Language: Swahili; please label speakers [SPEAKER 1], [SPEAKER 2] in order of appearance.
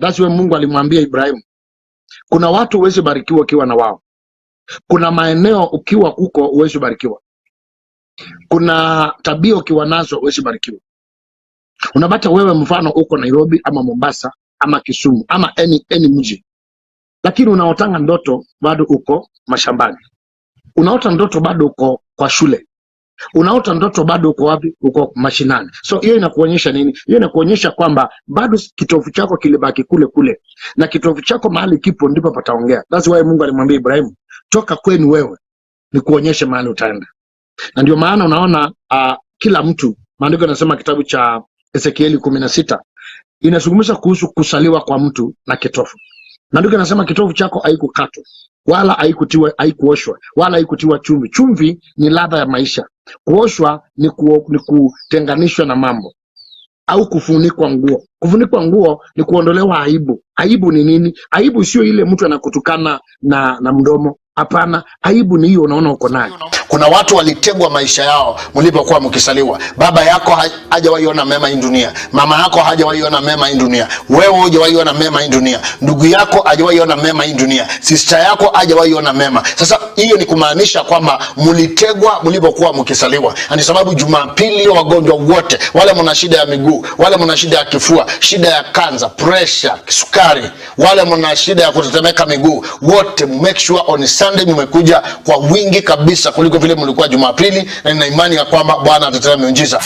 [SPEAKER 1] That's why Mungu alimwambia Ibrahimu, kuna watu huwezi barikiwa ukiwa na wao. Kuna maeneo ukiwa huko huwezi barikiwa. Kuna tabia ukiwa nazo huwezi barikiwa. Unapata wewe mfano uko Nairobi ama Mombasa ama Kisumu ama any mji, lakini unaotanga ndoto bado uko mashambani, unaota ndoto bado uko kwa shule, unaota ndoto bado uko wapi? Uko mashinani. So hiyo inakuonyesha nini? Hiyo inakuonyesha kwamba bado kitovu chako kilibaki kule kule, na kitovu chako mahali kipo ndipo pataongea. That's why Mungu alimwambia Ibrahimu, toka kwenu wewe, nikuonyeshe mahali utaenda. Na ndio maana unaona kila mtu, maandiko yanasema kitabu cha Ezekieli 16 inazungumza kuhusu kusaliwa kwa mtu na kitovu. Maandiko yanasema kitovu chako haikukatwa wala haikutiwa, haikuoshwa wala haikutiwa chumvi. Chumvi ni ladha ya maisha. Kuoshwa ni kutenganishwa na mambo au kufunikwa nguo. Kufunikwa nguo ni kuondolewa aibu. Aibu ni nini? Aibu sio ile mtu anakutukana na mdomo. Hapana, aibu ni hiyo unaona uko nayo.
[SPEAKER 2] Kuna watu walitegwa maisha yao mlipokuwa mkisaliwa. Baba yako hajawahi ona mema hii dunia, mama yako hajawahi ona mema hii dunia, wewe hujawahi ona mema hii dunia, ndugu yako hajawahi ona mema hii dunia, sister yako hajawahi ona mema. Sasa hiyo ni kumaanisha kwamba mlitegwa mlipokuwa mkisaliwa, na ni sababu Jumapili wagonjwa wote wale mna shida ya miguu, wale mna shida ya kifua, shida ya kansa, pressure, kisukari, wale mna shida ya kutetemeka miguu, wote make sure on Sunday mmekuja kwa wingi kabisa kuliko vile mlikuwa Jumapili, na nina imani ya kwamba Bwana atatenda miujiza.